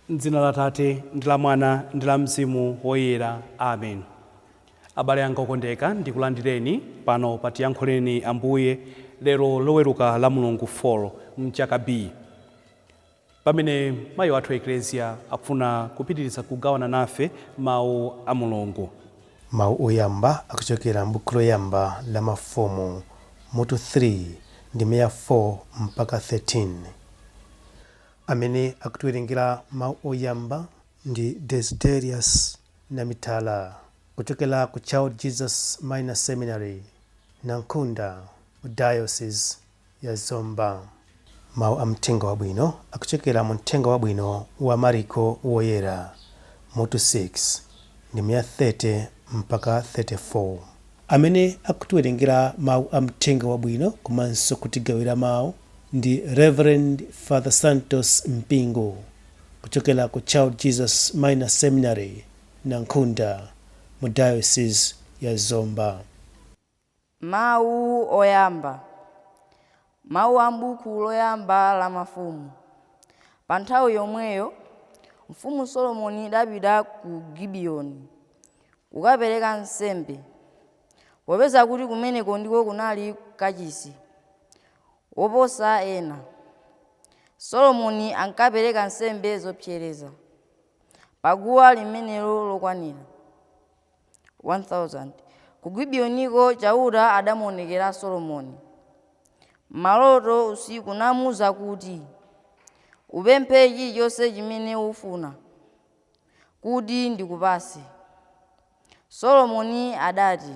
M'dzina la Tate ndi la Mwana ndi la Mzimu Woyera. Amen. Abale anga okondeka, ndikulandireni pano pa Tiyankhuleni Ambuye lero Loweruka la Mulungu 4 mchaka B, pamene mayi wathu Eklesia akufuna kupitiriza kugawana nafe mawu a Mulungu. Mawu oyamba akuchokera m'buku loyamba la Mafumu, mutu 3, ndime ya 4 mpaka 13. Amene akutiwerengera mawu oyamba ndi Desiderius Namitala kuchokera ku Child Jesus Minor Seminary, Nankhunda, mu Diocese ya Zomba. Mawu a Mthenga Wabwino akuchokera mu Mthenga Wabwino wa Mariko Woyera, mutu 6, ndime ya 30 mpaka 34. Amene akutiwerengera mawu a Mthenga Wabwino komanso kutigawira mawu ndi Rev. Father Santos Mpingo kuchokera ku Child Jesus Minor Seminary, Nankhunda, mu Diocese ya Zomba. Mawu oyamba. Mawu a m'buku loyamba la Mafumu. Pa nthawi yomweyo, Mfumu Solomoni idapita ku Gibiyoni kukapereka nsembe, popeza kuti kumeneko ndiko kunali kachisi woposa ena. Solomoni ankapereka nsembe zopsereza pa guwa limenelo lokwanira 1,000. Ku Gibiyoniko Chauta adamuonekera Solomoni m'maloto usiku namuuza kuti, Upemphe chilichonse chimene ufuna kuti ndikupatse. Solomoni adati,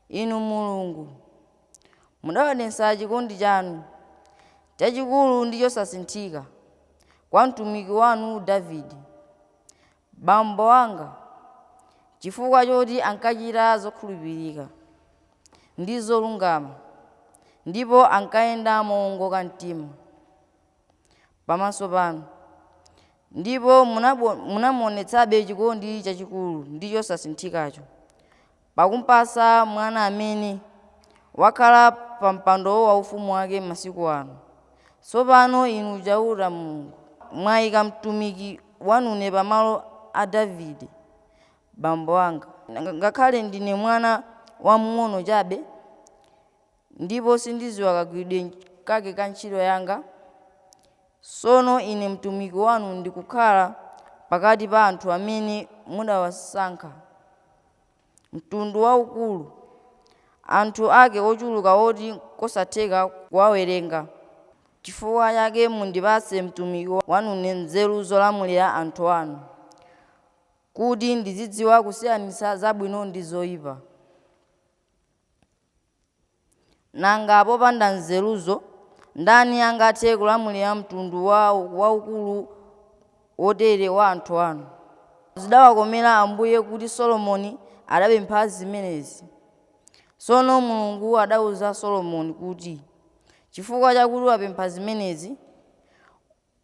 Inu Mulungu, mudaonetsa chikondi chanu chachikulu ndi chosasinthika kwa mtumiki wanu Davide, bambo anga, chifukwa choti ankachita zokhulupirika ndi zolungama, ndipo ankayenda mowongoka mtima pamaso panu. Ndipo munamuonetsabe chikondi chachikulu ndi chosasinthikacho, pakumpatsa mwana amene wakhala pa mpando waufumu wake masiku ano. Tsopano Inu Chauta Mulungu, mwayika mtumiki wanune pamalo a Davide bambo anga, ngakhale ndine mwana wamng'ono chabe, ndipo sindidziwa kagwiridwe kake ka ntchito yanga. Tsono ine mtumiki wanu ndikukhala pakati pa anthu amene mudawasankha, mtundu waukulu, anthu ake ochuluka oti nkosatheka kuwawerenga. Chifukwa chake mundipatse mtumiki wanune nzeru zolamulira anthu anu, kuti ndizidziwa kusiyanitsa zabwino ndi zoipa. Nanga popanda nzeruzo, ndani angathe kulamulira mtundu waukulu wotere wa anthu anu? Zidawakomera Ambuye kuti Solomoni adapempha zimenezi. Tsono Mulungu adauza Solomoni kuti, Chifukwa chakuti wapempha zimenezi,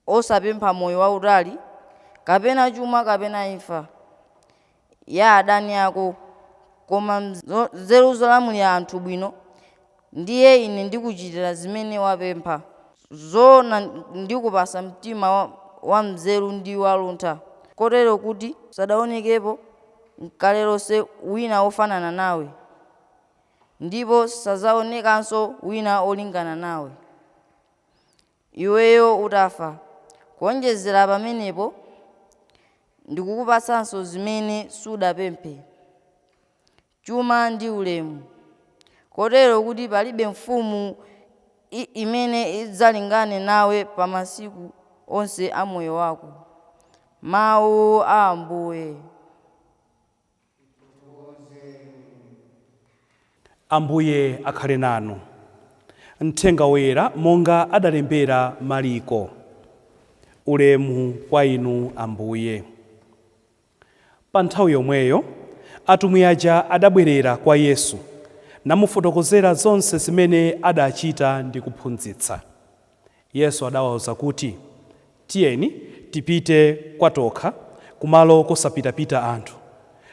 osapempha moyo wautali, kapena chuma kapena imfa ya adani ako, koma nzeru zolamulira anthu bwino, ndiye Ine ndikuchitira zimene wapempha. Zoona ndikupatsa mtima wanzeru ndi waluntha, kotero kuti sadaonekepo n'kale lonse wina wofanana nawe, ndipo sadzaonekanso wina wolingana nawe iweyo utafa. Kuwonjezera pamenepo, ndikukupatsanso zimene sudapemphe, chuma ndi ulemu, kotero kuti palibe mfumu imene idzalingane nawe pa masiku onse a moyo wako. Mawu a Ambuye. Ambuye akhale nanu. Mthenga Woyera monga adalembera Mariko. Ulemu kwa inu Ambuye. Pa nthawi yomweyo atumwi aja adabwerera kwa Yesu namufotokozera zonse zimene adachita ndi kuphunzitsa. Yesu adawauza kuti, Tiyeni tipite kwatokha kumalo kosapitapita anthu,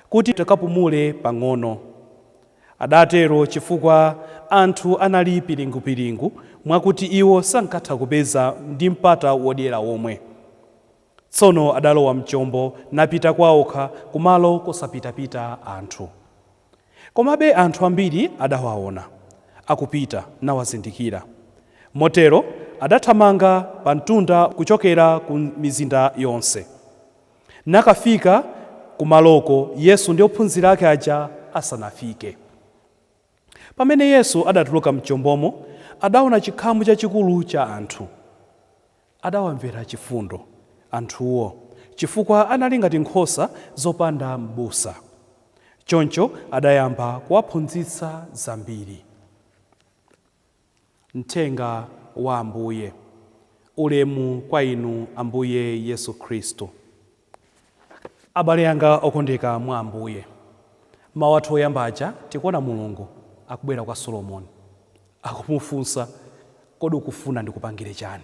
kuti tikapumule pang'ono. Adatero chifukwa anthu anali piringupiringu, mwakuti iwo sankatha kupeza ndi mpata wodyera womwe. Tsono adalowa mchombo napita kwaokha kumalo kosapitapita anthu. Komabe anthu ambiri adawaona akupita nawazindikira. Motero adathamanga pa mtunda kuchokera ku mizinda yonse, nakafika kumaloko Yesu ndi ophunzira ake aja asanafike. Pamene Yesu adatuluka mchombomo, adaona chikhamu chachikulu cha anthu. Adawamvera chifundo anthuwo, chifukwa anali ngati nkhosa zopanda m'busa. Choncho adayamba kuwaphunzitsa zambiri. Mthenga wa Ambuye. Ulemu kwa inu, Ambuye Yesu Khristu. Abale anga okondeka mwa Ambuye, mawu athu oyamba aja tikuona Mulungu akubwera kwa Solomoni, akumufunsa, "Kodi ukufuna ndikupangire chani?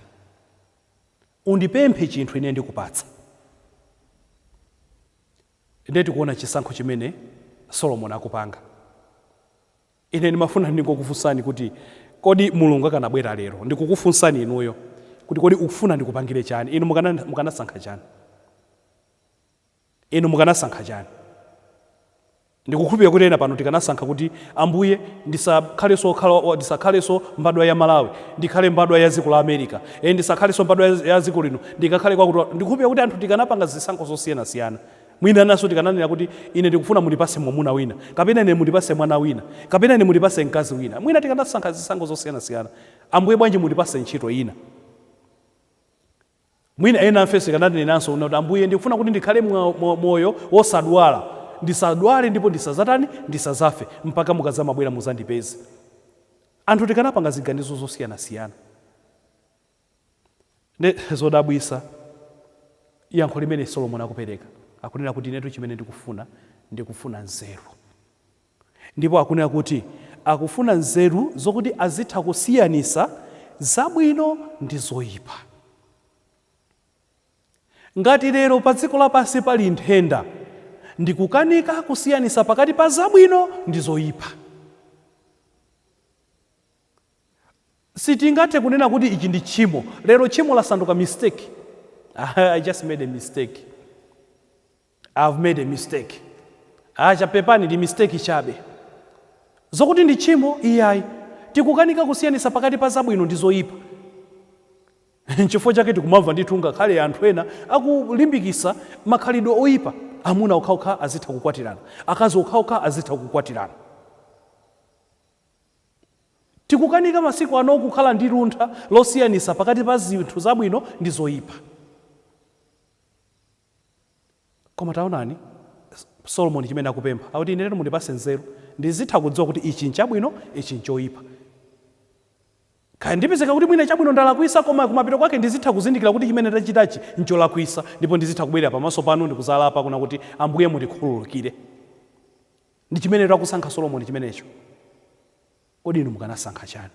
Undipemphe chinthu, ine ndikupatsa." Ndiye tikuona chisankho chimene Solomoni akupanga. Ine ndimafuna ndingokufunsani kuti, kodi Mulungu akanabwera lero ndikukufunsani inuyo kuti, "Kodi ukufuna ndikupangire chani?" Inu mukanasankha chani? Inu mukanasankha chani? Ndikukhulupirira kuti ena pano tikanasankha kuti, "Ambuye, ndisakhalenso mbadwa ya Malawi, ndikhale mbadwa ya dziko la America. Ndisakhalenso mbadwa ya dziko lino, ndikakhale kwakuti." Ndikukhulupirira kuti anthu tikanapanga zisankho zosiyanasiyana. Mwina naso tikananena kuti, "Ine ndikufuna mundipase mwamuna wina, kapena ine mundipase mwana wina, kapena ine mundipase mkazi wina." Mwina tikanasankha zisankho zosiyanasiyana. "Ambuye, bwanji mundipase ntchito ina?" Mwina ena amfenso tikananenanso kuti, "Ambuye, ndikufuna kuti ndikhale moyo wosadwala, ndisadwale ndipo ndisazatani, ndisazafe mpaka mukadzamabwera muzandipeze." Anthu tikanapanga ziganizo zosiyanasiyana. Ne zodabwisa yankho limene Solomoni akupereka. Akunena kuti, "Inetu chimene ndikufuna, ndikufuna nzeru." Ndipo akunena kuti akufuna nzeru zokuti azitha kusiyanisa zabwino ndi zoyipa. Ngati lero pa dziko lapansi pali nthenda, ndikukanika kusiyanisa pakati pa zabwino ndi zoyipa. Sitingathe kunena kuti ichi ndi tchimo. Lero tchimo lasanduka mistake. "I just made a mistake. I've made a mistake. Acha pepani, ndi mistake chabe." Zokuti ndi tchimo, iyayi. Tikukanika kusiyanisa pakati pa zabwino ndi zoyipa. Nchifukwa chake tikumamva ndithu ngakhale anthu ena akulimbikisa makhalidwe oyipa: amuna okhaokha azitha kukwatirana, akazi okhaokha azitha kukwatirana. Tikukanika masiku ano kukhala ndi luntha losiyanisa pakati pa zinthu zabwino ndi zoyipa. Koma taonani Solomoni chimene akupempha. Akuti, "Ine lero mundipase nzeru, ndizitha kudziwa kuti ichi nchabwino, ichi nchoyipa. Kaya ndipezeka kuti mwina chabwino ndalakwisa, koma kumapeto kwake ndizitha kuzindikira kuti chimene ndachitachi ncholakwisa, ndipo ndizitha kubwerera pamaso panu ndikuzalapa kuna kuti, 'Ambuye, mundikhululukire.'" Ndi chimene takusankha Solomoni chimenecho. Kodi inu mukanasankha chani?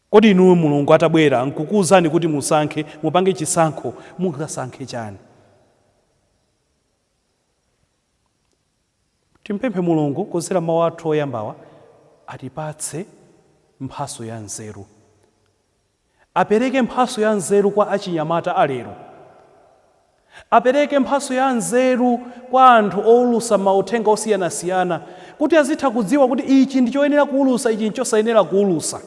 Kodi inu Mulungu atabwera nkukuwuzani kuti musankhe, mupange chisankho, mungasankhe chani? Timpemphe Mulungu kudzera mawu athu oyambawa atipatse mphaso ya nzeru, apereke mphaso ya nzeru kwa achinyamata alero, apereke mphaso ya nzeru kwa anthu owulusa mauthenga osiyanasiyana, kuti azitha kudziwa kuti ichi ndi choyenera kuwulusa, ichi nchosayenera kuwulusa.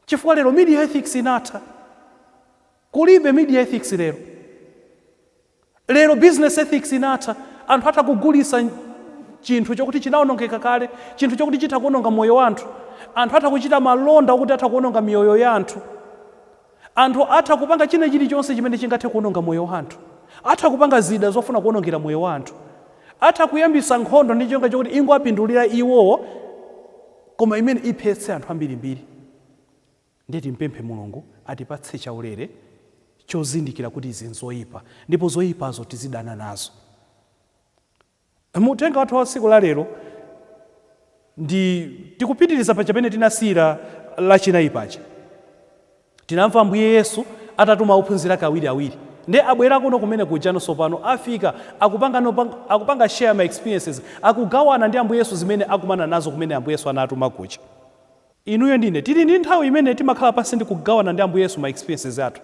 Chifukwa lero media ethics inatha, kulibe media ethics lero. Lero business ethics inatha. Anthu atha kugulisa chinthu chokuti chinawonongeka kale, chinthu chokuti chitha kuwononga moyo wa anthu. Anthu atha kuchita malonda okuti atha kuwononga miyoyo ya anthu. Anthu atha kupanga china chilichonse chimene chingathe kuwononga moyo wa anthu. Atha kupanga zida zofuna kuwonongera moyo wa anthu. Atha kuyambisa nkhondo ndi chonga chokuti ingowapindulira iwowo, koma imene iphetse anthu ambirimbiri. Ndiye timpemphe Mulungu atipatse chaulere chozindikira kuti izi nzoyipa, ndipo zoyipazo tizidana nazo. Muthenga wathu wa tsiku la lero ndi tikupitiriza pa chimene tinasiyira Lachinayi paja. Tinamva Ambuye Yesu atatuma ophunzira ake awiriawiri. Ndi abwera kuno kumene kujano sopano afika akupanga, akupanga share ma experiences, akugawana ndi Ambuye Yesu zimene akumana nazo kumene Ambuye Yesu anatuma kuja. Inuyo ndine tili ndi nthawi imene timakhala pansi ndi kugawana ndi Ambuye Yesu ma experiences athu?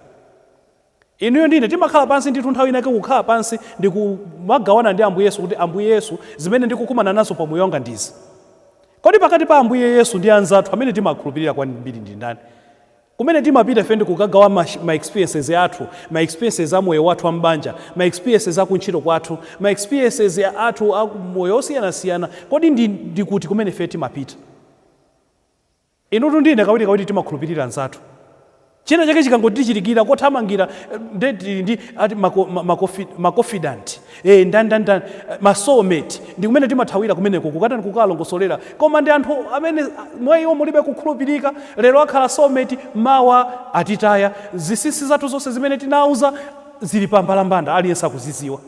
Inuyo ndine timakhala pansi ndithu nthawi inake kukhala pansi ndi kumagawana ndi Ambuye Yesu kuti, "Ambuye Yesu, zimene ndikukumana nazo pamoyo wanga ndizi"? Kodi pakati pa Ambuye Yesu ndi anzathu amene timakhulupirira kwambiri ndi ndani kumene timapita ife ndi kukagawa ma experiences athu, ma experiences a moyo wathu ambanja, ma experiences akuntchito kwathu, ma experiences athu a moyo osiyanasiyana? Kodi ndi kuti kumene ife timapita? Inutu ndine kawirikawiri timakhulupirira anzathu. China chake chikangotichitikira, kothamangira nde tili ndi ati ma confidant, ndani, ma soulmate, ndi kumene timathawira kumeneko kukatani, kukalongosolera. Koma ndi anthu amene mwa iwo mulibe kukhulupirika. Lero akhala soulmate, mawa atitaya. Zinsinsi zathu zonse zimene tinauza zili pambalambanda, aliyense akuziziwa.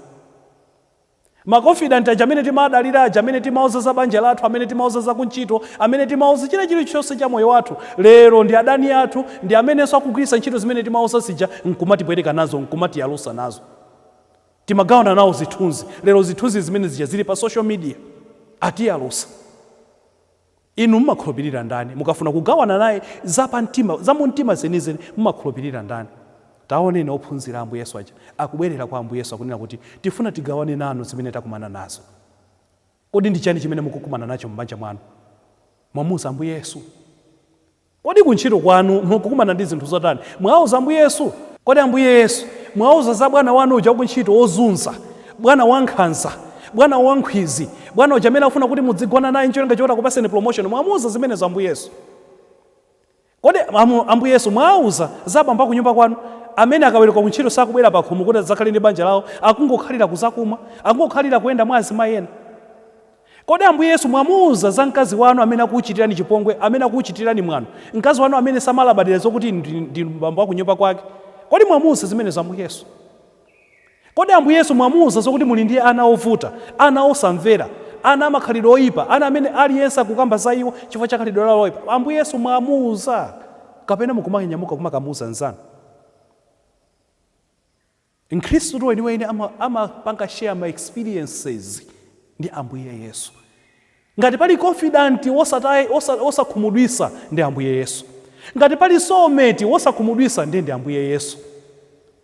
Ma confidant aja amene timadalira aja, amene timauza za banja lathu, amene timauza za kuntchito, amene timauza china chilichonse cha moyo wathu, lero ndi adani athu. Ndi amenenso akugwiritsa ntchito zimene timauza zija nkumatibwereka nazo, nkumatiyalusa nazo. Timagawana nawo zithunzi, lero zithunzi zimene zija zili pa social media, atiyalusa. Inu mumakhulupirira ndani mukafuna kugawana naye zapamtima, zamumtima zenizeni? Mumakhulupirira ndani? Taoneni ophunzira Ambuye Yesu aja akubwerera kwa Ambuye Yesu, akunena kuti, "Tifuna tigawane nanu zimene takumana nazo." Kodi ndi chani chimene mukukumana nacho m'banja mwanu? Mwamuuza Ambuye Yesu? Kodi kuntchito kwanu mukukumana ndi zinthu zotani? Mwauza Ambuye Yesu? Kodi Ambuye Yesu mwauza za bwana wanu uja wakuntchito wozunza, bwana wankhanza, bwana wankhwizi, bwana uja amene afuna kuti mudzigona naye ncholinga choti akupaseni promotion? Mwamuuza zimenezo Ambuye Yesu? Kodi Ambuye Yesu mwauza za bambo akunyumba kwanu amene akaweruka kuntchito sakubwera pakhomo kuti adzakhale ndi banja lawo, akungokhalira kuzakumwa, akungokhalira kuyenda mwa azimayi ena? Kodi Ambuye Yesu mwamuuza za mkazi wanu amene akukuchitirani chipongwe, amene akukuchitirani mwano, mkazi wanu amene samalabadira zokuti ndi bambo akunyumba kwake? Kodi mwamuuza zimenezo Ambuye Yesu? Kodi Ambuye Yesu mwamuuza zokuti muli ndi ana ovuta, ana osamvera, ana amakhalidwe oyipa, ana amene aliyense akukamba za iwo chifukwa cha khalidwe lawo loyipa? Ambuye Yesu mwamuuza, kapena mukumanyamuka kumakamuuza nzanu? Mkhristu weniweni amapanga share ma experiences ndi Ambuye Yesu. Ngati pali confidant wosakhumudwisa ndi Ambuye Yesu. Ngati pali soulmate wosakhumudwisa ndi Ambuye Yesu.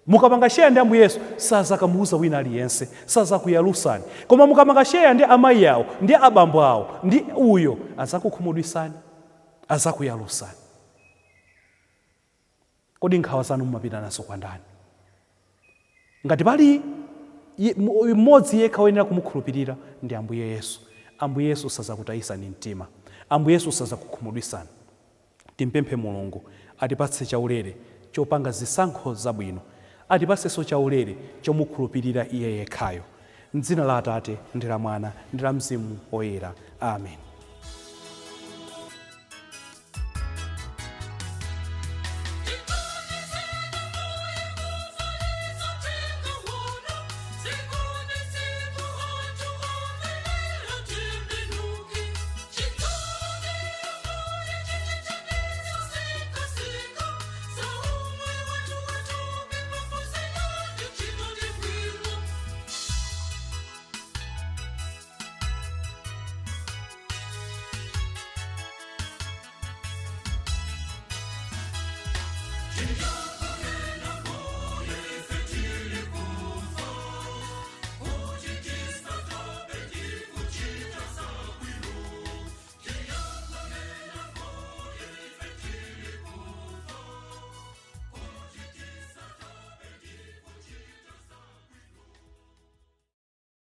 Mukapanga share ndi Ambuye Yesu, sazakamuuza wina aliyense, sazakuyalusani. Koma mukapanga share ndi amayi awo, ndi abambo awo, ndi uyo, azakukhumudwisani, azakuyalusani. Kodi nkhawa zanu mumapita nazo kwa ndani? Ngati pali mmodzi yekha woyenera kumukhulupirira ndi Ambuye Yesu. Ambuye Yesu sazakutayisani mtima, Ambuye Yesu sazakukhumudwisani. Timpemphe Mulungu atipatse chaulere chopanga zisankho zabwino, atipatsenso chaulere chomukhulupirira iye yekhayo. Mdzina la Atate ndi la Mwana ndi la Mzimu Woyera, amen. Change.